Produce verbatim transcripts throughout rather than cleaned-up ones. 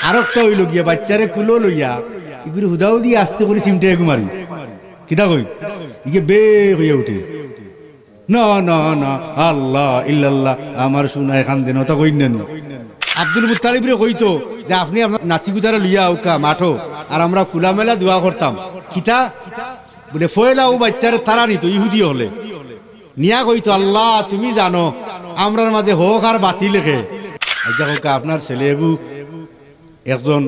আরোকটা অইলো গিয়া, বাইচ্চারে কুলো লইয়া ইগুরে হুদাহুদি আস্তে করি চিমটা এগু মারি। কিতা কই? ইগে বে কইয়া উঠে, "না, না, না, আল্লাহ, ইল্লাল্লাহ, আমার সোনায় কান্দে না", অতা কইন না নি? আব্দুল মুত্তালিবরে কইতো যে, "আপনে আপনার নাতিগুতারে লইয়া আউক্কা মাঠো, আর আমরা খুলামেলা দোয়া করতাম।" কিতা? বুলে, পয়লা অউ বাইচ্চারে তারা নিতো ইহুদি অকলে। নিয়া কইতো, "আল্লাহ, তুমি জানো আমরার মাঝে হক আর বাতিল কে।" আইচ্ছা কউক্কা, আপনার ছেলে এগু একজন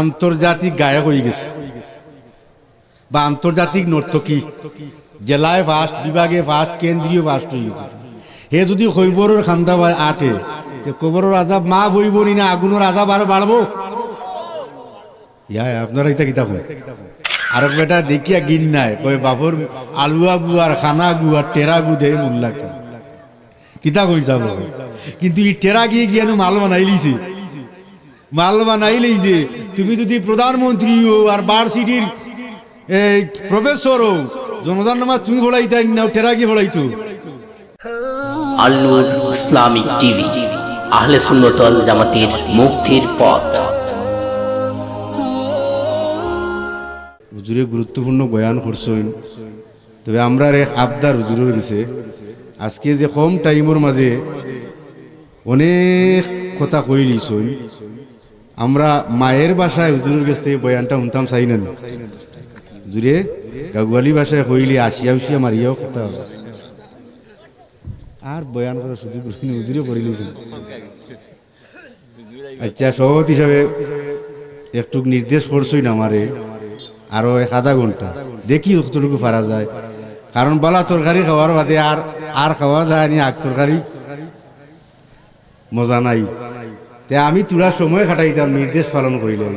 আন্তর্জাতিক গায়ক অইগেছে, বা আন্তর্জাতিক নর্তকী, জেলায় ফার্স্ট, বিভাগে ফার্স্ট, কেন্দ্রীয় ফার্স্ট অইগেছে। হে যুদি কবরর কান্দা বায় আটে, তে কবরর আজাব মাফ অইবো নি, না আগুনর আজাব আরো বাড়বো? ইয়া, ইয়া, আপনারা ইতা কিতা কইন? আরক বেটা দেখিয়া ঘিন্নায়, কয়, "বাফর আলুয়া গু আর খানা গু আর টেরা গু দেয় মোল্লাকে।" কিতা কইন চাবো? কিন্তু ই টেরা গিয়ে গিয়া নু মাল বানাইলিছে। মাল বানাইলিছে। তুমি যুদি প্রধানমন্ত্রী অও আর ভার্সিটির, এই, প্রফেসর অও, জনাজার নামাজ তুমি পড়াইতায় না, টেরা গিয়ে পড়াইতো। আল নূর ইসলামিক টিভি, আহলে সুন্নত ওয়াল জামাতের মুক্তির পথ। হুজুরে গুরুত্বপূর্ণ বয়ান করছইন, তবে আমরার এক আবদার হুজুরর গেছে, আজকে যে কম টাইমর মাঝে অনেক কথা কইলিছইন, আমরা মায়ের ভাষায় হুজুরর গেছ থাকি বয়ানটা হুনতাম চাই না নি? হুজুরে গাঙ্গুয়ালি ভাষায় কইলে আসিয়া উসিয়া মারিয়াও কথা। আর বয়ান করার সুযোগ রইল না, হুজুরে করিলিছইন। আইচ্ছা, সভাপতি হিসাবে একটুক নির্দেশ করছইন আমারে, আরো এক আধা ঘন্টা দেখি কতটুকু পারা যায়, কারণ বালা তরকারি খাওয়ার বাদে আর, আর খাওয়া যায় নি, আগ তরকারি মজা নাই। তে আমি থুড়া সময় কাটাইতাম নির্দেশ পালন করিলাম।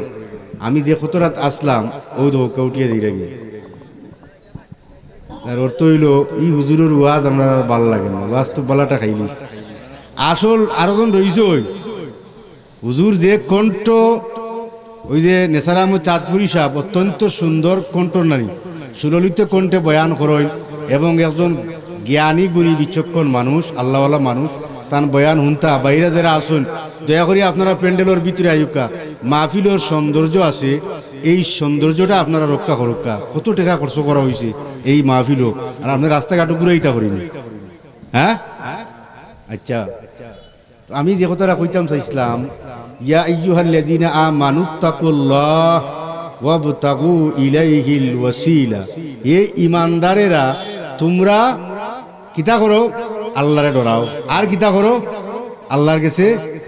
আমি যে কত রাত আসলাম, অউ দেখউক্কা উঠিয়া দেইরা গিয়া। তার অর্থ অইলো, ই হুজুরর ওয়াজ আমরার আর ভালা লাগে না, ওয়াজ তো বালাটা খাইলিছে। আসল আরো জন রইছে অউ হুজুর যে কণ্ঠ, অউ যে নেসার আহমদ চাঁদপুরি সাহেব, অত্যন্ত সুন্দর কণ্ঠ নানি, সুললিত কণ্ঠে বয়ান করইন এবং একজন জ্ঞানী গুণী বিচক্ষণ মানুষ, আল্লাহওয়ালা মানুষ, তান বয়ান হুনতা বাইরা যেরা আছইন, দয়া করি আপনারা প্যান্ডেলর ভিতরে আইউক্কা। মাহফিলর সৌন্দর্য আছে, এই সৌন্দর্যটা আপনারা রক্ষা করউক্কা। কত টেকা খরচ করা অইছে এই মাহফিলো, আর আপনে রাস্তাঘাটো ঘুরাইতা পারইন নি, হ্যাঁ? আইচ্ছা, তো আমি যে কথাটা কইতাম চাইছলাম, ইয়া আইয়ুহাল্লাযীনা আমানুত্তাকুল্লাহ ওয়াবতাগু ইলাইহিল ওয়াসিলা, হে ইমানদারেরা, তুমরা কিতা করো? আল্লারে ডরাও। আর কিতা করো? আল্লার গেছে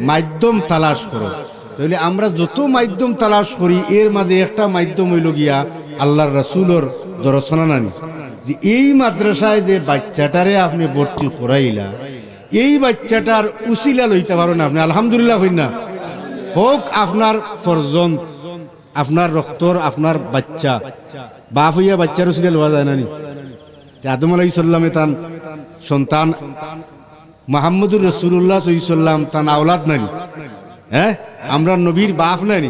মাধ্যম তালাশ করো। তাইলে আমরা যত মাধ্যম তালাশ করি, এর মাঝে একটা মাধ্যম অইলো গিয়া আল্লার রাসুলর দরস খানা নানি। যে এই মাদ্রাসায় যে বাইচ্চাটারে আপনে ভর্তি করাইলা, এই বাইচ্চাটার উসিলা লইতা পারইন আপনে, আলহামদুলিল্লাহ কইন না? হউক আপনার ফরজন্দ, আপনার রক্তর, আপনার বাইচ্চা, বাফ অইয়া বাইচ্চার উসিলা লওয়া যায় না নি? তে আদম আলাইহিস সালামে তান সন্তান, মুহাম্মদুর রাসুলুল্লাহ সাল্লাল্লাহু আলাইহি ওয়াসাল্লাম তান আওলাদ নানি? হ্যাঁ, আমরার নবীর বাফ নানি?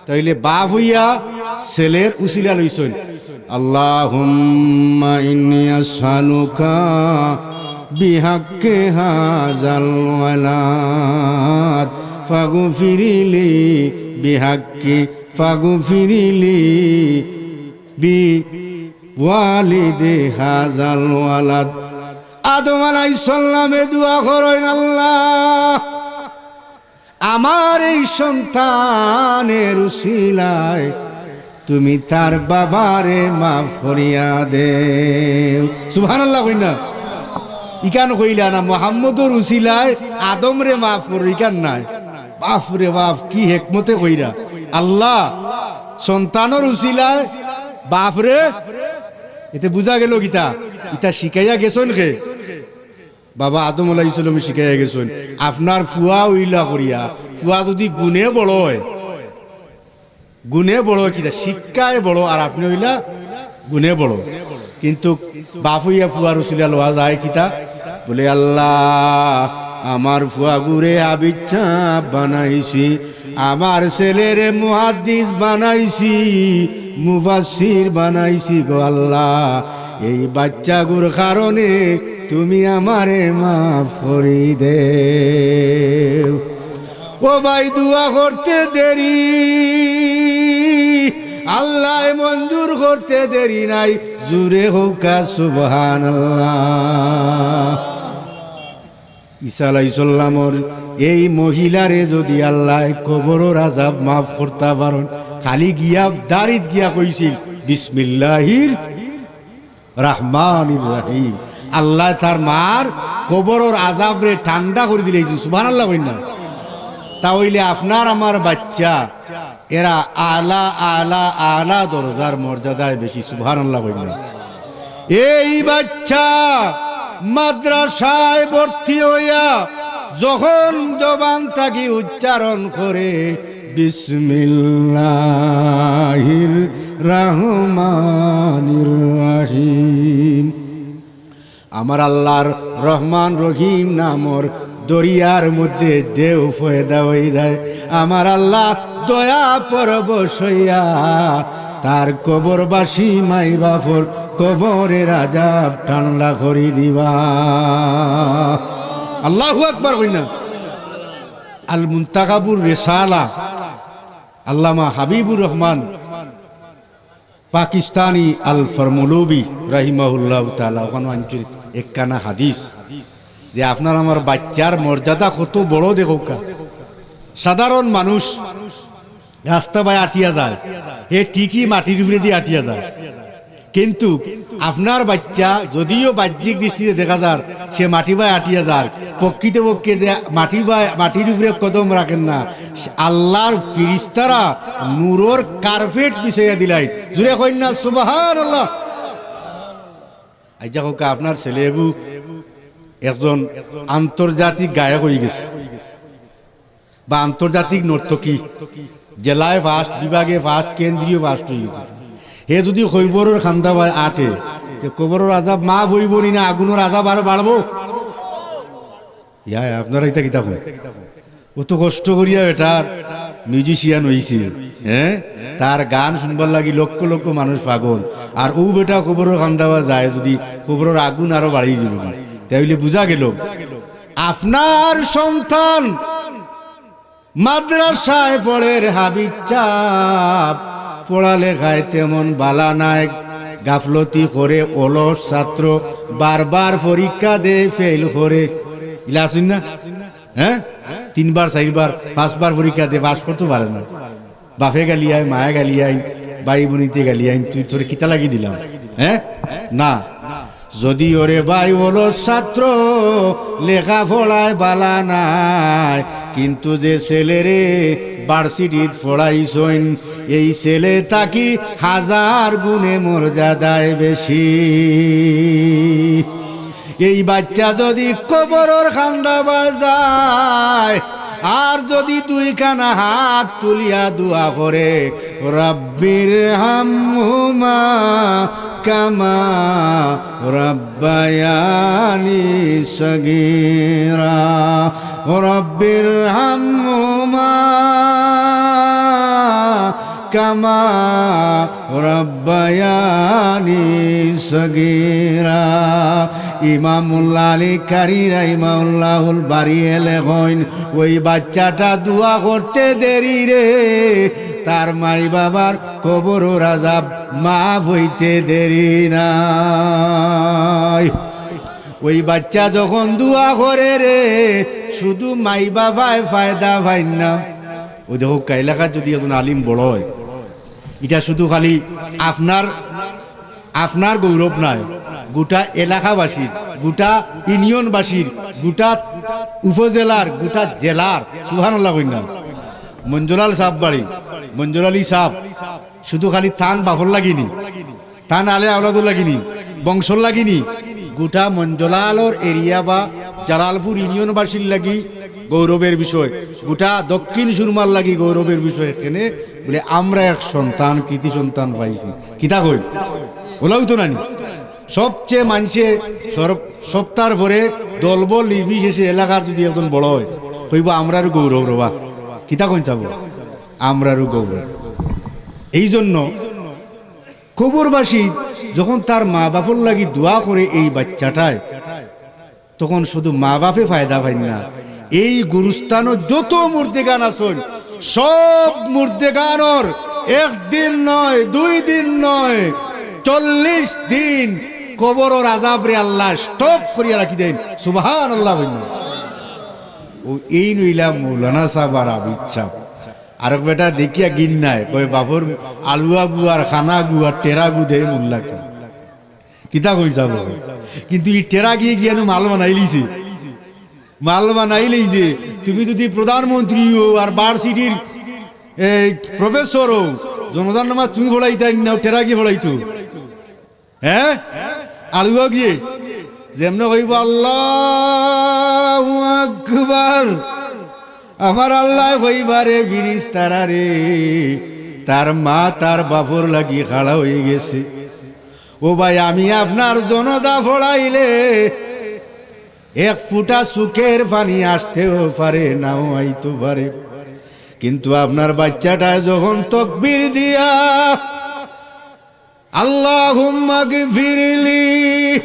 তাইলে বাফ অইয়া ছেলের উসিলা লইছইন। আল্লাহুম্মা ইন্নী আসআলুকা বিহাক্কি হাযাল ওয়ালাদ ফাগফিরলি, বিহাক্কি ফাগফিরলি বিওয়ালিদি হাযাল ওয়ালাদ। আদম আলাইহিস সালামে দোয়া করইন, আল্লাহ, আমার এই সন্তানের উসিলায় তুমি তার বাবারে মাফ করিয়া দেও। সুবহানাল্লাহ কইন না? ইখান কইলা না, মুহাম্মদর উসিলায় আদমরে মাফ করো, ইখান নায়। বাফরে বাফ, কি হেকমতে কইরা। আল্লাহ, সন্তানর উসিলায় বাফরে, এতে বুঝা গেল কিতা? ইতা শিখাইয়া গেছইন কে? বাবা আদম আলাইহিস সালামে শিখাইয়া গেছইন, আপনার ফুয়া অইলা করিয়া, ফুয়া যুদি গুণে বড় অয়, গুণে বড় কিতা, শিক্ষায় বড়, আর আপনে অইলা গুণে বড়। কিন্তু বাফ অইয়া ফুয়ার উসিলা লওয়া যায় কিতা? বলে, আল্লাহ, আমার ফুয়াগুরে হাফিজ সাব বানাইছি, আমার ছেলেরে মুহাদ্দিস বানাইছি, মুফাসসির বানাইছি গো আল্লাহ, এই বাইচ্চাগুর কারণে তুমি আমারে মাফ করি দেও। ও ভাই, দোয়া করতে দেরি, আল্লায় মঞ্জুর করতে দেরি নাই। জুরে কউক্কা সুবহানাল্লাহ। ঈসা আলাইহিস সালামর এই মহিলারে যুদি আল্লায় কবরর আযাব মাফ করতা পারইন, খালি গিয়া দাড়িত গিয়া কইছিল, "বিসমিল্লাহির রহমানির রহিম।" আল্লায় তার মার কবরর আযাবরে ঠান্ডা করি দিলাইছইন। সুবহানাল্লাহ কইন না? তা অইলে আপনার আমার বাইচ্চা, এরা আলা, আলা, আলা দরজার মর্যাদায় বেশি। সুবহানাল্লাহ কইন না? এই বাইচ্চা মাদ্রাসায় ভর্তি অইয়া যখন জবান থাকি উচ্চারণ করে, "বিসমিল্লাহির রহমানির রহিম", আমার আল্লাহর রহমান রহিম নামর দরিয়ার মধ্যে ঢেউ পয়দা অই যায়। আমার আল্লাহ দয়া পরবশ অইয়া তার কবরবাসী মাই বাফর কবরর আযাব ঠান্ডা করি দিবা। আল্লাহু আকবার কইন না। আল মুনতাখাবুর রিসালা, আল্লামা হাবিবুর রহমান পাকিস্তানি আল ফরমুলুবি রাহিমাহুল্লাহ তাআলা অখানো আনছইন একখানা হাদিস, যে আপনার আমার বাইচ্চার মর্যাদা কত বড় দেখউক্কা। সাধারণ মানুষ রাস্তা বায় আটিয়া যায়, হে ঠিকই মাটির উপরেদি আটিয়া যায়, কিন্তু আপনার বাইচ্চা যুদিও বাহ্যিক দৃষ্টিতে দেখা যার সে মাটি বায় আটিয়া যার, প্রকৃতপক্ষে যে মাটি বায়, মাটির উপরে কদম রাখের না, আল্লাহর ফিরিস্তারা নূরর কার্পেট বিছাইয়া দিলাইন। জুরে কইন না সুবহানাল্লাহ। আইচ্ছা কউক্কা, আপনার ছেলেগু একজন আন্তর্জাতিক গায়ক অইগেছে, বা আন্তর্জাতিক নর্তকী, জেলায় ফার্স্ট, বিভাগে ফার্স্ট, কেন্দ্রীয় ফার্স্ট অইগেছে। হে যুদি কবরর কান্দা বায় আটে, তে কবরর আযাব মাফ অইবো নি, না আগুনর আযাব আরো বাড়বো? ইয়া, আপনারা ইতা কিতা কইন? অত কষ্ট করিয়া বেটার মিউজিশিয়ান অইছে, হ্যাঁ? তার গান শুনবার লাগি লক্ষ লক্ষ মানুষ পাগল। আর অউ বেটা কবরর কান্দা বায় যায়, যুদি কবরর আগুন আরো বাড়ি দিবো না, তাইলে বুঝা গেল আপনার সন্তান মাদ্রাসায় পড়ের হাবিজ ছাব, পড়ালেখায় তেমন বালা নায়, গাফলতি করে, অলস ছাত্র, বারবার পরীক্ষা দে, ফেইল করে। ইলা আছইন না? হ্যাঁ, তিনবার, চাইরবার, পাঁচবার পরীক্ষা দে, পাস করতো পারে না। বাফে গালিয়ায়, মায়ে গালিয়ায়, ভাই বইনিতে গালিয়ায়, তুই, তোরে কিতা লাগি দিলাম? হ্যাঁ, না। যুদি ওরে ভাই অলস ছাত্র, লেখাপড়ায় বালা নায়, কিন্তু যে ছেলেরে ভার্সিটিত পড়াইছইন, এই ছেলে থাকি হাজার গুণে মর্যাদায় বেশি। এই বাইচ্চা যুদি কবরর কান্দা বায় যায়, আর যুদি দুইখানা হাত তুলিয়া দোয়া করে, "রব্বির হামহুমা কামা রব্বায়ানি সগীরা, রব্বির হামহুমা কামা রব্বায়ানি সগীরা।" ইমামুল্লাহ আলী কারি রাহিমাহুল্লাহুল বারিয়ে লেখইন, ওই বাইচ্চাটা দোয়া করতে দেরি রে, তার মাই বাবার কবরর আযাব মাফ অইতে দেরি নাই। ওই বাইচ্চা যখন দোয়া করে রে, শুধু মাই বাবায় ফায়দা পাইন না। ওই দেখউক্কা, এলাকাত যুদি একজন আলিম বড় অয়, ইটা শুধু খালি আপনার, আপনার গৌরব নায়, গুটা এলাকাবাসীর, গুটা ইউনিয়নবাসীর, গুটা উপজেলার, গুটা জেলার। সুবহানাল্লাহ কইন না। মঞ্জুলাল ছাব বাড়ি, মঞ্জুর আলী ছাব, শুধু খালি তান বাফর লাগি নি, তান আলে আওলাদর লাগি নি, বংশর লাগি নি, গুটা মঞ্জুলালর এরিয়া বা জালালপুর ইউনিয়নবাসীর লাগি গৌরবের বিষয়, গুটা দক্ষিণ সুরমার লাগি গৌরবের বিষয়। কেনে বুলে, আমরা এক সন্তান, কৃতি সন্তান পাইছি। কিতা কইন? অলাউ তো নানি। সবচেয়ে মানষে সর-, সপ্তার পরে দলবল নির্বিশেষে এলাকার যুদি একজন বড় অয়, কইবো, "আমরারও গৌরব রে বা।" কিতা কইন চাবো? আমরারও গৌরব। এই জন্য কবরবাসী যখন তার মা বাফর লাগি দোয়া করে এই বাইচ্চাটায়, তখন শুধু মা বাফে ফায়দা পাইন না, এই গুরুস্থানো যত মুর্দেগান আছইন, সব মুর্দেগানর একদিন নয়, দুই দিন নয়, চল্লিশ দিন কবরর আজাবরে আল্লায় stop করিয়া রাখি দেইন। সুবহানাল্লাহ বইন। অউ এইন অইলা মৌলানা সাব আর আবিদ সাব। আরক বেটা দেখিয়া ঘিন্নায়, কয়, "বাফর আলুয়াগু আর খানাগু আর টেরাগু দেয় মোল্লাকে।" কিতা কইছা বলো? কিন্তু ই টেরাগিয়ে গিয়া নু মাল বানাইলিছে। মাল বানাইলিছে। তুমি যুদি প্রধানমন্ত্রী অও আর ভার্সিটির, এই, professor অও, জনাজার নামাজ তুমি পড়াইতায় না, টেরাগিয়ে পড়াইতো? হে? আলুয়াগিয়ে যেমনে কইবো, "আল্লাহু আকবার।" আমার আল্লায় কইবা, "রে ফিরিস্তারা রে, তার মা তার বাফর লাগি খাড়া অইগেছে। ও ভাই, আমি আপনার জনাজা পড়াইলে এক ফুটা চউখর পানি আসতেও পারে, নাও আইতো পারে, কিন্তু আপনার বাইচ্চাটায় যখন তকবির দিয়া, আল্লাহুম্মা গফিরলি,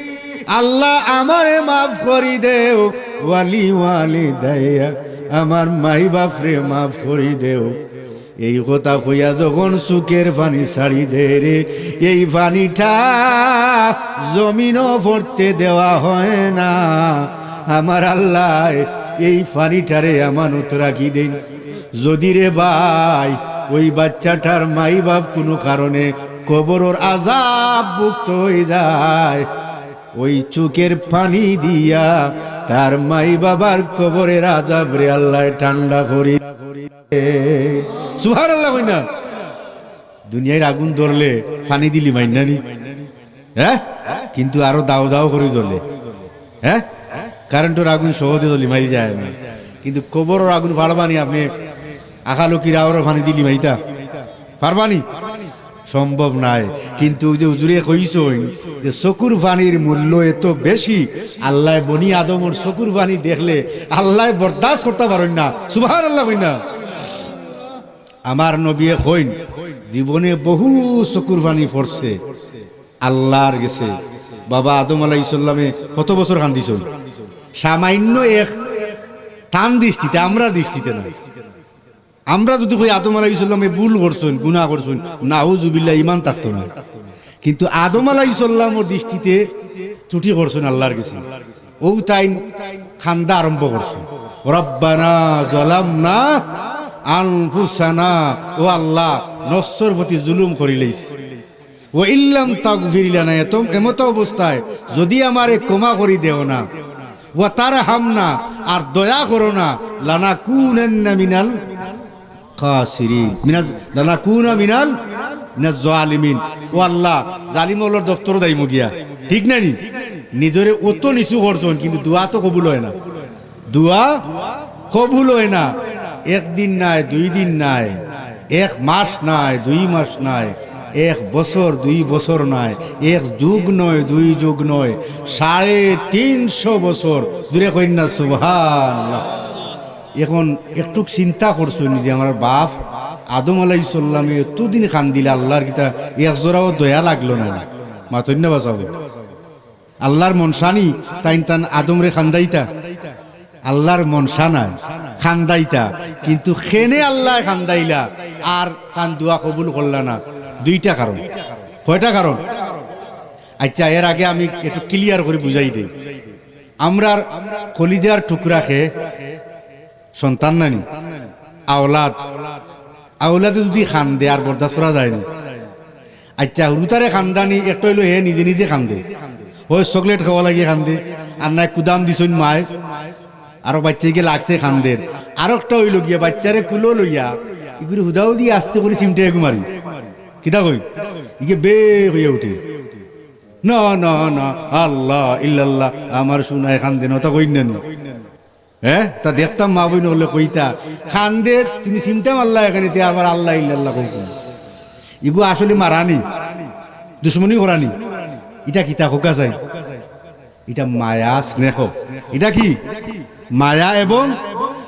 আল্লাহ আমারে মাফ করি দেও, ওয়ালি ওয়ালিদাইয়া, আমার মাই বাফরে মাফ করি দেও।" এই কথা কইয়া যখন চউখর পানি ছাড়ি দেয় রে, এই পানিটা জমিনো পড়তে দেওয়া হয় না। আমার আল্লায় এই পানিটারে আমানত রাখি দেইন। যুদি রে ভাই, ওই বাইচ্চাটার মাই বাফ কুনু কারণে কবরর আজাব ভুক্ত অইযায়, ওই চউখর পানি দিয়া তার মাই বাবার কবরর আজাবরে আল্লায় ঠান্ডা করি। সুবহানাল্লাহ কইন না। দুনিয়ার আগুন ধরলে পানি দি লিমাইন না নি? হে? কিন্তু আরো দাউ দাউ করি জ্বলে। হে? কারেন্টর আগুন সহজে তো লিমাই যায় না, কিন্তু কবরর আগুন পারবা নি আপনে আখালো কিরাওরে পানি দি লিমাইতা? পারবা নি? সম্ভব নায়। কিন্তু ওই যে হুজুরে কইছইন যে চকুর পানির মূল্য এত বেশি, আল্লায় বনি আদমর চকুর পানি দেখলে আল্লায় বরদাস্ত করতা পারইন না। সুবহানাল্লাহ কইন না। আমার নবীয়ে কইন, জীবনে বহু চকুর পানি পড়ছে আল্লার গেছে। বাবা আদম আলাইহিস সালামে কত বছর কান্দিছইন? সামান্য এক টান দৃষ্টিতে, আমরা দৃষ্টিতে না। আমরা যুদি কই আদম আলাইহিস সালামে ভুল করছইন, গুনা করছইন, নাউজুবিল্লাহ, ইমান থাকতো না। কিন্তু আদম আলাইহিস সালামর দৃষ্টিতে ত্রুটি করছইন আল্লার গেছে। অউ তাইন কান্দা আরম্ভ করছইন, "রব্বানা যালামনা আনফুসানা", ও আল্লাহ, নফসর প্রতি জুলুম করিলাইছি। "ওয়া ইল্লাম তাগফির লানা", এত-, এমত অবস্থায় যুদি আমারে ক্ষমা করি দেও না, "ওয়া তারহামনা", আর দয়া করো না, "লানাকুনান্না মিনাল খাসিরিন", মিনাজ, "লানাকুনা মিনাল, মিনাজ জালিমিন", ও আল্লাহ, জালিম অকলর দপ্তরো যাইমু গিয়া, ঠিক না নি? নিজরে অত নিচু করছইন, কিন্তু দোয়া তো কবুল অয় না, দোয়া কবুল অয় না। একদিন নায়, দুই দিন নায়, এক মাস নায়, দুই মাস নায়, এক বছর, দুই বছর নায়, এক যুগ নয়, দুই যুগ নয়, সাড়ে তিনশো বছর। জুরে কইন না সুবহানাল্লাহ। এখন একটুক চিন্তা করছইন নি যে আমার বাফ আদম আলাইহিস সালামে এতদিন কান্দিলা আল্লার কিতা এক জরাও দয়া লাগলো না? মাতইন না বাঁচাবো। আল্লার মনশা নি তাইন তান আদমরে কান্দাইতা? আল্লার মনশা নায় কান্দাইতা, কিন্তু কেনে আল্লায় কান্দাইলা আর তান দোয়া কবুল করলা না? দুইটা কারণ। কয়টা কারণ? আচ্ছা, এর আগে আমি একটু clear করি বুঝাই দেই। আমরার কলিজার টুকরা কে সন্তান নানি? আওলাদ। আওলাদে যুদি কান্দে আর বরদাস্ত করা যায় নি? আচ্ছা, হুরুতারে কান্দানি একটা অইলো হে নিজে নিজে কান্দে, হয় চকলেট খাওয়া লাগি কান্দে, আর নায় কুদাম দিছইন মায়, আরো বাইচ্চাইগে লাগছে কান্দের। আরোকটা অইলো গিয়া বাইচ্চারে কুলো লইয়া ইগুরে হুদাহুদি আস্তে করি চিমটা এগু মারি। কিতা কই? ইগে বে কইয়া উঠে, "না, না, না, আল্লাহ, ইল্লাল্লাহ, আমার সোনায় কান্দে না", তা কইন না নি? হে, তা দেখতাম মা বইন অকলে কইতা, "কান্দে, তুমি চিমটা মারলা এখানে, তে আবার আল্লাহ ইল্লাল্লাহ কও কেনে?" ইগু আসলে মারানি, দুশমনি করানি। ইটা কিতা কউক্কা চাই? ইটা মায়া, স্নেহ। ইটা কি? মায়া এবং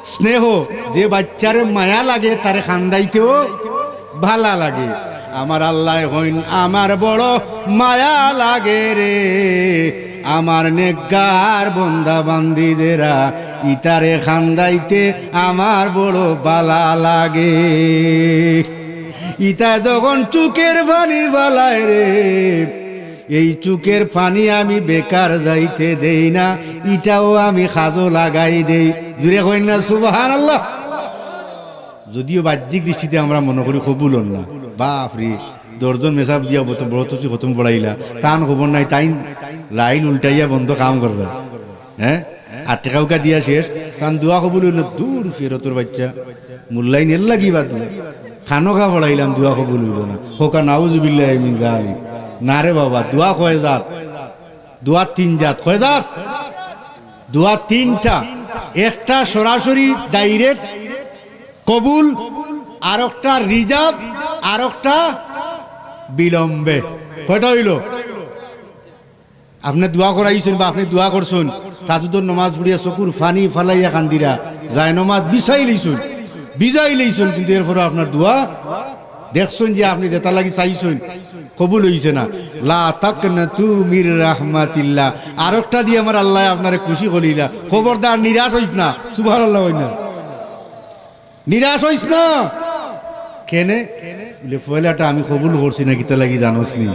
স্নেহ। যে বাইচ্চারে মায়া লাগে, তারে কান্দাইতেও ভালা লাগে। আমার আল্লায় কইন, "আমার বড় মায়া লাগে রে, আমার নেককার বন্দা বান্দি যেরা ইতারে কান্দাইতে আমার বড় বালা লাগে। ইতায় যখন চউখর পানি ফালায় রে, এই চউখর পানি আমি বেকার যাইতে দেই না, ইটাও আমি কাজো লাগাই দেই। জুরে কইন না সুবহানাল্লাহ। যদিও বাহ্যিক দৃষ্টিতে আমরা মনো করি কবুল অর না, বাফরে, দশজন মেসাব দিয়া বড়, বড় তফসির খতম পড়াইলা, তান খবর নাই, তাইন লাইন উল্টাইয়া বন্ধ কাম কররা। হ্যাঁ, আর টেকাউকা দিয়া শেষ, তান দোয়া কবুল অইলো না। দুর ফেরতর বাইচ্চা, মোল্লাইন এর লাগি বাদ দিলা। খানোখা পড়াইলাম, দোয়া কবুল অইলো না। কউক্কা নাউজুবিল্লাহি মিন জালিক। না রে বাবা, দোয়া কয় জাত, দোয়া তিন জাত। কয় জাত? দোয়া তিনটা। একটা সরাসরি direct কবুল, আরোকটা রিজাব, আরোকটা বিলম্বে। কয়টা অইলো? আপনে দোয়া করাইছইন বা আপনে দোয়া করছইন, তাহাজ্জুদর নমাজ পড়িয়া চকুর পানি ফালাইয়া কান্দিরা, জায়নমাজ বিছাই লইছইন, ভিজাই লইছইন, কিন্তু এরপরও আপনার দোয়া দেখছইন যে আপনে যেটা লাগি চাইছইন, কবুল অইছে না। লা তাকনাতু মির রাহমাতিল্লাহ। আরোকটা দি আমার আল্লায় আপনারে খুশি করিলা। খবরদার নিরাশ অইস না। সুবহানাল্লাহ অইন না। নিরাশ অইস না। কেনে? বুলে, "পয়লাটা আমি কবুল করছি না, কিতা লাগি জানোস নি?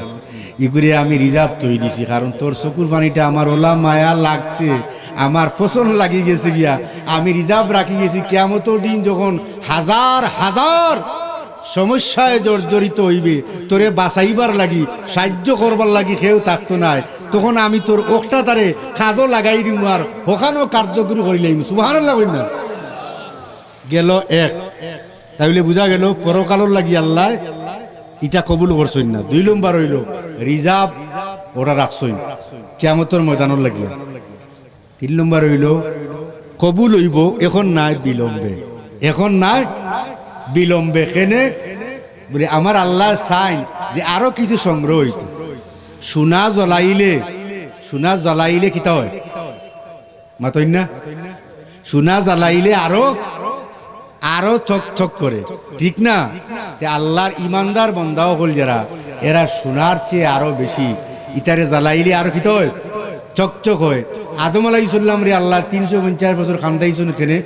ইগুরে আমি রিজাব থই দিছি, কারণ তোর চকুর পানিটা আমার অলা মায়া লাগছে, আমার পছন্দ লাগি গেছে গিয়া। আমি রিজাব রাখি গেছি, কিয়ামতর দিন যখন হাজার হাজার সমস্যায় জর্জরিত অইবে, তোরে বাঁচাইবার লাগি, সাহায্য করবার লাগি কেউ থাকতো নায়, তখন আমি তোর অকটাতারে কাজো লাগাই দিমু আর অখানো কার্যকরী করিলাইমু।" সুবহানাল্লাহ অইন না। গেল এক। তাইলে বুঝা গেল পরকালর লাগি আল্লায় ইটা কবুল করছইন না। দুই নম্বর অইলো রিজাব ওরা রাখছইন কিয়ামতর ময়দানর লাগি। তিন নম্বর অইলো কবুল অইবো, এখন নায়, বিলম্বে। এখন নায়, বিলম্বে। কেনে? বুলে, আমার আল্লায় চাইন যে আরো কিছু সংগ্রহ অইতো। সোনা জ্বালাইলে, সোনা জ্বালাইলে কিতা অয়? মাতইন না? সোনা জ্বালাইলে আরো, আরো চকচক করে, ঠিক না? তে আল্লার ইমানদার বন্দা অকল যেরা, এরা সোনার চেয়ে আরো বেশি, ইতারে জ্বালাইলে আরো কিতা অয়? চকচক অয়। আদম আলাইহিস সালামরে আল্লায় তিনশো পঞ্চাশ বছর কান্দাইছইন কেনে?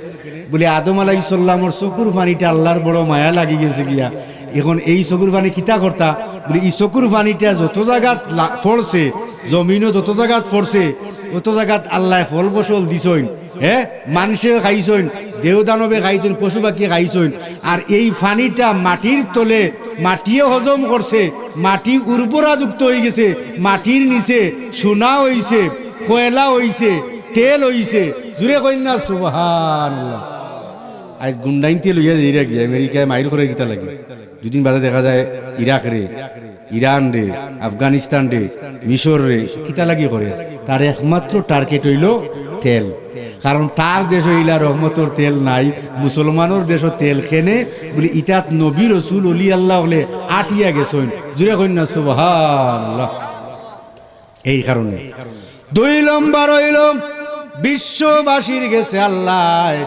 বুলে, আদম আলাইহিস সালামর চকুর পানিটা আল্লার বড় মায়া লাগি গেছে গিয়া। এখন এই চকুর পানি কিতা করতা? বুলে, ই চকুর পানিটা যত জাগাত লা-, পড়ছে, জমিনো যত জাগাত পড়ছে, অত জাগাত আল্লায় ফল ফসল দিছইন, হে, মানষে খাইছইন, দেও দানবে খাইছইন, পশু পাখিয়ে খাইছইন। আর এই পানিটা মাটির তলে, মাটিয়ে হজম করছে, মাটি উর্বরাযুক্ত অইগেছে, মাটির নিচে সোনা অইছে, কয়লা অইছে, তেল অইছে। জুরে কইন না সুবহানাল্লাহ। আইজ গুন্ডাইন্তে লইয়া যাইরা গিয়া আমেরিকায় মাইর করে কিতা লাগি? দুদিন বাদে দেখা যায় ইরাকরে, ইরানরে, আফগানিস্তানরে, মিশররে, কিতা লাগি করে? তার একমাত্র target অইলো তেল। কারণ তার দেশো ইলা রহমতর তেল নাই, মুসলমানর দেশো তেল কেনে? বুলে, ইতাত নবী রসুল অলি আল্লাহ অকলে আটিয়া গেছইন। জুরে কইন না সুবহানাল্লাহ। এই কারণে দুই নম্বর অইলো বিশ্ববাসীর গেছে আল্লায়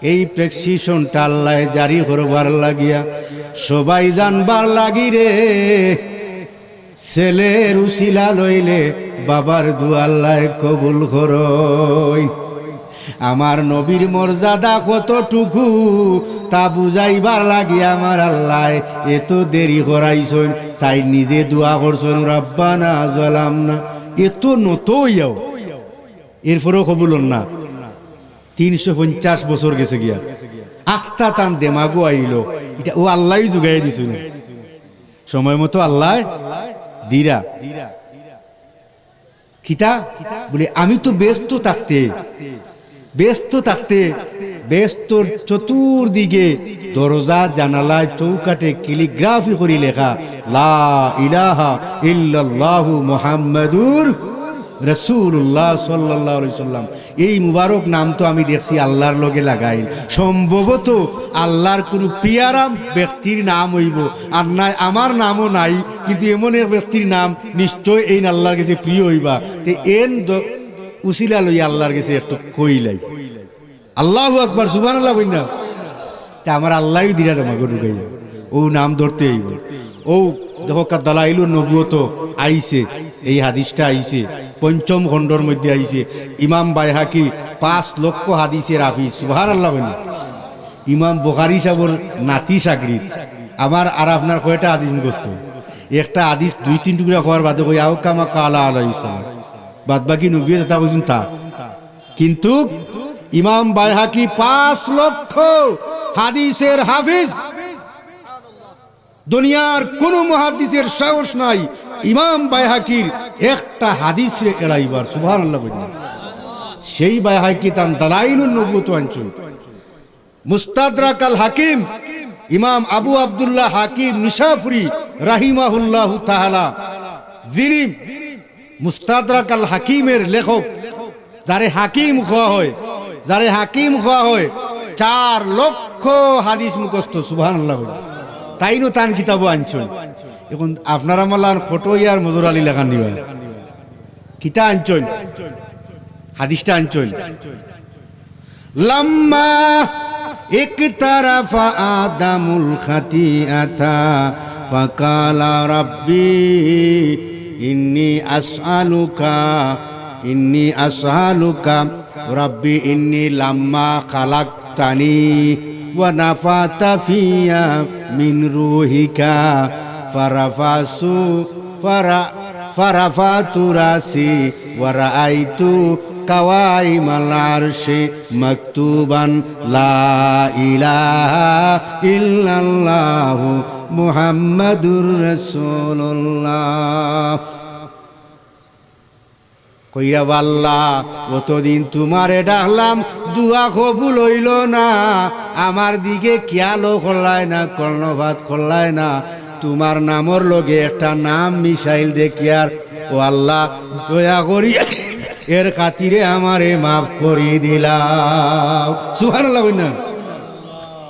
এই prescriptionটা আল্লায় জারি করবার লাগিয়া, সবাই জানবার লাগি রে, ছেলের উছিলা লইলে বাবার দোয়া আল্লায় কবুল করইন। আমার নবীর মর্যাদা কতটুকু, তা বুঝাইবার লাগি আমার আল্লায় এত দেরি করাইছইন। তাইন নিজে দোয়া করছইন, "রব্বানা জালামনা।" এত নত অইয়াও এরপরেও কবুল অর না। তিনশো পঞ্চাশ বছর গেছে গিয়া, আখতা তান দেমাগো আইলো, ইটা অউ আল্লায় জুগাইয়া দিছইন। সময় মতো আল্লায় দিরা। কিতা? বুলে, আমি তো বেহেস্তো থাকতে, বেহেস্তো থাকতে, বেহেস্তর চতুর্দিকে দরজা, জানালায়, চৌকাঠে calligraphy করি লেখা, "লা ইলাহা ইল্লাল্লাহু মুহাম্মাদুর রাসূলুল্লাহ সাল্লাল্লাহু আলাইহি ওয়াসাল্লাম।" এই মুবারক নাম তো আমি দেখছি আল্লার লগে লাগাইল। সম্ভবত আল্লার কুনু পিয়ারা ব্যক্তির নাম অইবো, আর নায় আমার নামও নাই, কিন্তু এমন এক ব্যক্তির নাম নিশ্চয় এইন আল্লার গেছে প্রিয় অইবা। তে এন দ-, উছিলা লইয়া আল্লার গেছে একটু কইলাই। আল্লাহু আকবার, সুবহানাল্লাহ কইন না। তে আমার আল্লায়উ দিরা দেমাগো ঢুকাইয়া। অউ নাম ধরতে অইবো। অউ দেখো কা দালাইলুন নবুয়তো আইছে, এই হাদিসটা আইছে, পঞ্চম খণ্ডর মধ্যে আইছে। ইমাম বাইহাকি পাঁচ লক্ষ হাদিসের হাফিজ, সুবহানাল্লাহ কইন। ইমাম বুখারী সাবর নাতি শাগরিদ। আমার আর আপনার কয়টা হাদিস মুখস্থ? একটা হাদিস দুই তিন টুকরা কওয়ার বাদে কই, "আও কামা কালা আলাইহিস সালাম।" বাদ বাকি নবীয়ে যেটা কইছইন তা। কিন্তু ইমাম বাইহাকি পাঁচ লক্ষ হাদিসের হাফিজ। দুনিয়ার কুনু মুহাদ্দিসের সাহস নাই ইমাম বাইহাকির একটা হাদিসরে এড়াইবার। সুবহানাল্লাহ কইন। সেই বাইহাকি তান দালাইলুন নবুওয়াত আনছইন। মুস্তাদরাক আল হাকিম, ইমাম আবু আব্দুল্লাহ হাকিম নিশাপুরী রাহিমাহুল্লাহু তাআলা, যিনি মুস্তাদরাক আল হাকিমের লেখক, যারে হাকিম কওয়া হয়, যারে হাকিম কওয়া হয়, চার লক্ষ হাদিস মুখস্থ, সুবহানাল্লাহ। তাইনও তান কিতাবও আনছইন। এখন আপনারা মালান খটো ইয়ার মজুর আলী লেখান নিবা। কিতা আনছইন? হাদিসটা আনছইন। لما اقترف آدم الخطيئة فقال رب إني أسألك، إني أسألك رب إني لما خلقتني ونفخت في من روحك فرفعت، فر-، فرفعت رأسي ورأيت قوائم العرش مكتوبا لا إله إلا الله محمد رسول الله। কইরা, "আল্লাহ, অতদিন তুমারে ডাকলাম, দোয়া কবুল অইলো না, আমার দিকে খিয়ালও করলায় না, কর্ণপাত করলায় না, তুমার নামর লগে একটা নাম মিশাইল দেখিয়ার, ও আল্লাহ, দয়া করি এর খাতিরে আমারে মাফ করি দিলাও।" সুবহানাল্লাহ কইন না?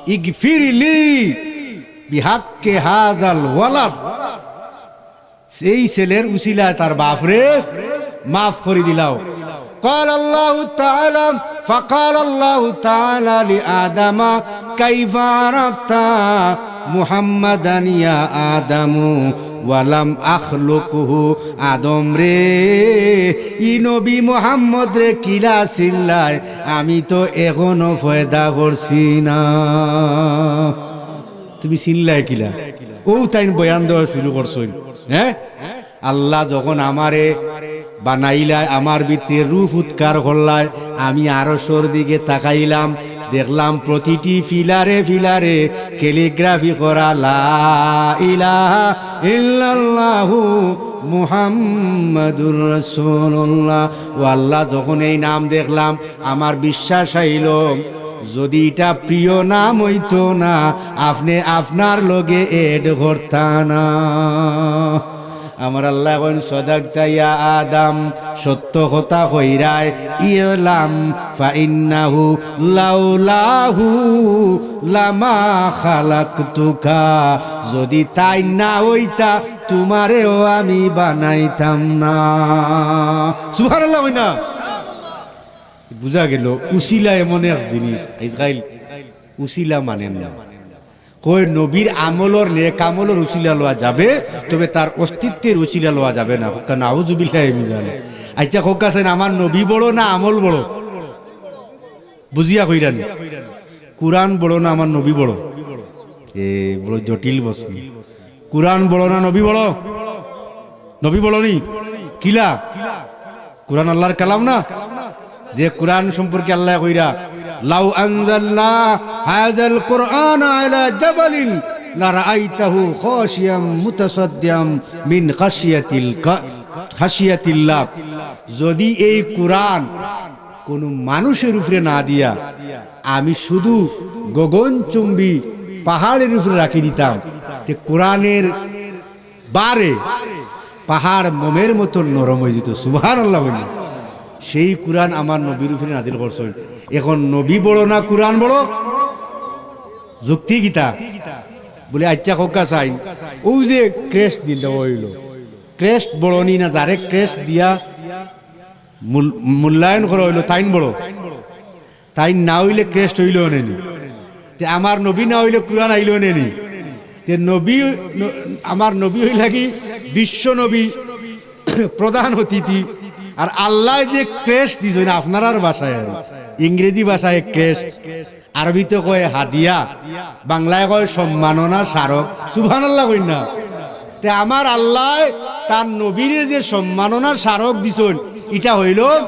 "ইগফিরলি বিহাক্কে হাযাল ওয়ালাদ।" এই ছেলের উসিলায় তার বাপরে মাফ করি দিলাও। قال الله تعالى، فقال الله تعالى لآدم، كيف عرفت محمدا يا آدم ولم أخلقه؟ আদম রে, ই নবী মুহাম্মদ রে কিলা চিনলায়, আমি তো এখনো পয়দা করছি না। তুমি চিনলায় কিলা? অউ তাইন বয়ান দেওয়া শুরু করছইন, হ্যাঁ? আল্লাহ যখন আমারে বানাইলায়, আমার ভিতরে রূহ উৎকার করলায়, আমি আরশর দিকে তাকাইলাম, দেখলাম প্রতিটি পিলারে পিলারে ক্যালিগ্রাফি করা, লা ইলাহা ইল্লাল্লাহু মুহাম্মাদুর রাসূলুল্লাহ। ও আল্লাহ, যখন এই নাম দেখলাম, আমার বিশ্বাস আইলো, যদি ইটা প্রিয় নাম অইতো না, আপনে আপনার লগে এড করতা না। আমার আল্লায় কইন, "সদাকতা ইয়া আদম, সত্য কথা কইরায়, ইলাম ফাইন্নাহু লাউলাহু লামা খালাকতুকা।" যদি তাইন না অইতা, তুমারেও আমি বানাইতাম না। সুবহানাল্লাহ কইন না? বুঝা গেল, উসিলা এমন এক জিনিস, আইজকাইল উসিলা মানেন না। কয় নবীর আমলর, নেক আমলর উসিলা লওয়া যাবে, তবে তার অস্তিত্বের উসিলা লওয়া যাবে না। কউক্কা নাউজুবিল্লাহি মিন জালিক। আচ্ছা, কউক্কা চাইন, আমার নবী বড় না আমল বড়? বুঝিয়া কইরা নি। কুরআন বড় না আমার নবী বড়? এ বড় জটিল প্রশ্ন। কুরআন বড় না নবী বড়? নবী বড় নি? কিলা? কুরআন আল্লাহর কালাম না? যে কুরআন সম্পর্কে আল্লায় কইরা, "লাউ আনজালনা হাযাল কুরআনা আলা জাবালিন লারাআইতাহু খাশিয়াম মুতাসাদ্দিয়াম মিন খাশিয়াতিল কা-, খাশিয়াতিল্লাহ।" যদি এই কুরআন কুনু মানুষের উপরে না দিয়া আমি শুধু গগনচুম্বী পাহাড়ের উপরে রাখি দিতাম, তে কুরআনের বারে পাহাড় মোমের মতন নরম অইযিতো। সুবহানাল্লাহ বলি। সেই কুরআন আমার নবীর উপরে নাজিল করছইন। এখন নবী বড় না কুরআন বড়? যুক্তি কিতা? বলে, আচ্ছা, কউক্কা চাইন, অউ যে crest দিল অইলো, crest বড় নি না? যারে crest দিয়া মূল-, মূল্যায়ন করা অইলো, তাইন বড়। তাইন না অইলে crest অইলো অনে নি। তে আমার নবী না অইলে কুরআন আইলো অনে নি। তে নবী, ন-, আমার নবী অইলা কি বিশ্ব নবী, প্রধান অতিথি। আর আল্লায় যে crest দিছইন আপনারার ভাষায় আর। ইংরেজি ভাষায় ক্রেস্ট, আরবিতে কয় হাদিয়া, বাংলায় কয় সম্মাননা স্মারক। সুবহানাল্লাহ কইন না? তে আমার আল্লায় তার নবীরে যে সম্মাননা স্মারক দিছইন, ইটা অইলো,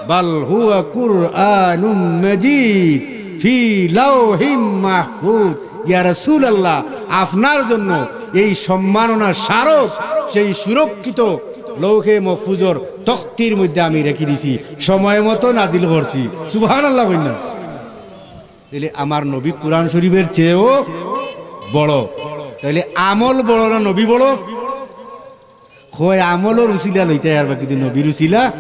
"বাল হুয়া কুরআনুম মাজিদ ফি লাওহিম মাহফুজ।" ইয়া রাসূলুল্লাহ, আপনার জন্য এই সম্মাননা স্মারক সেই সুরক্ষিত লৌহে মাহফুজর তখতির মধ্যে আমি রেখি দিছি, সময় মতো নাজিল করছি। সুবহানাল্লাহ কইন না? তাইলে আমার নবী কুরআন শরীফের চেয়েও বড়। তাইলে আমল বড় না নবী বড়? কয় আমলর উসিলা লইতা আর বাকি নবীর উসিলা।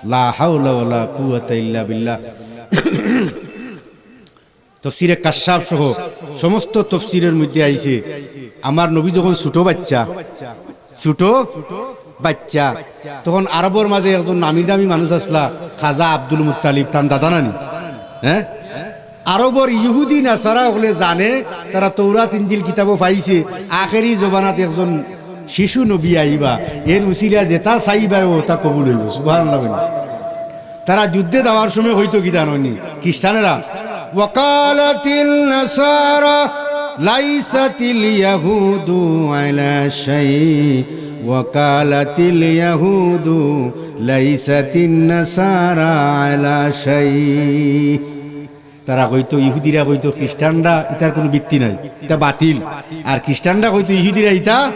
লা হাওলা ওয়ালা কুওয়াতা ইল্লা বিল্লাহ। তফসিরে কাশশাফ সহ সমস্ত তফসিরের মধ্যে আইছে, আমার নবী যখন ছোট বাচ্চা, ছোট বাচ্চা, তখন আরবর মাঝে একজন নামি দামি মানুষ আছলা, খাজা আব্দুল মুত্তালিব, তান দাদা নানি? হ্যাঁ, আরবর ইহুদি নাসারা অকলে জানে, তারা তৌরাত ইঞ্জিল কিতাবো পাইছে, আখেরি জমানাত একজন শিশু নবী আইবা, এন উসিলা যেতা চাইবা অতা কবুল অইবো। সুবহানাল্লাহ বইন। তারা যুদ্ধে যাওয়ার সময় কইতো কিতা জানইন নি? খ্রিস্টানেরা, "ওয়াকালাতিন নাসারা লাইসাতিল ইয়াহুদু আলা শাই, ওয়াকালাতিল ইয়াহুদু লাইসাতিন নাসারা আলা শাই।" তারা কইতো, ইহুদিরা কইতো, "খ্রিস্টানরা, ইতার কুনু ভিত্তি নাই, ইতা বাতিল।" আর খ্রিস্টানরা কইতো, "ইহুদিরা, ইতা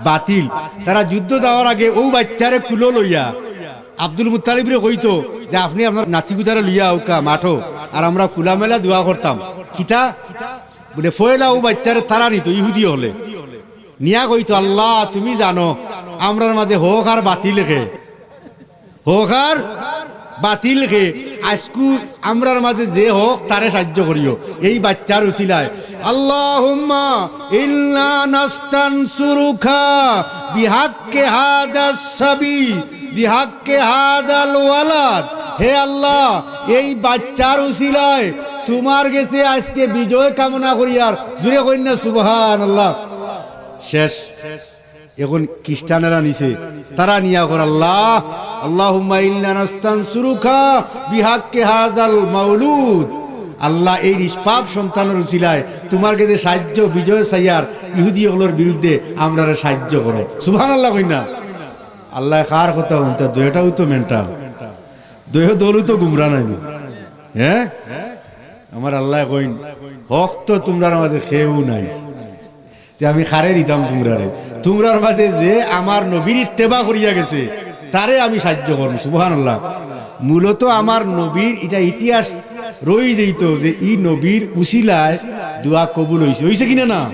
বাতিল।" তারা যুদ্ধ যাওয়ার আগে অউ বাইচ্চারে কুলো লইয়া আব্দুল মুত্তালিবরে কইতো যে, "আপনে আপনার নাতিগুতারে লইয়া আউক্কা মাঠো, আর আমরা খুলামেলা দোয়া করতাম।" কিতা? বুলে, "পয়লা অউ বাইচ্চারে তারা নিতো, ইহুদি অকলে নিয়া কইতো, 'আল্লাহ, তুমি জানো আমরার মাঝে হক আর বাতিল কে।'" হক আর বাতিল কে, আইজকু আমরার মাঝে যে হক তারে সাহায্য করিও। এই বাইচ্চার উসিলায়, "আল্লাহুম্মা ইন্না নাস্তানসুরুকা বিহাক্কে হাজাস সাবি, বিহাক্কে হাজাল ওয়ালাদ।" হে আল্লাহ, এই বাইচ্চার উসিলায় তুমার গেছে আইজকে বিজয় কামনা করিয়ার। জুরে কইন না সুবহানাল্লাহ। শেষ। এখন খ্রিস্টানেরা নিছে, তারা নিয়া কর, "আল্লাহ, আল্লাহুম্মা ইন্না নাস্তানসুরুকা বিহাক্কে হাজাল মাউলুদ।" আল্লাহ, এই নিষ্পাপ সন্তানর উসিলায় তুমার গেছে সাহায্য, বিজয় চাইয়ার, ইহুদি অকলর বিরুদ্ধে আমরারে সাহায্য করো। সুবহানাল্লাহ কইন না? আল্লায় কার কথা হুনতা, দুইটাউ তো মেন্টাল, দুইও দলউ তো গুমরা নায় নি? হ্যাঁ, আমার আল্লায় কইন, "হক তো তুমরার মাঝে কেউ নাই।" তে আমি কারে দিতাম তুমরারে? তুমরার মাঝে যে আমার নবীর ইত্তেবা করিয়া গেছে, তারে আমি সাহায্য করমু। সুবহানাল্লাহ। মূলত আমার নবীর ইটা ইতিহাস রই যাইতো যে ই নবীর উসিলায় দোয়া কবুল অইছে, অইছে কিনা না?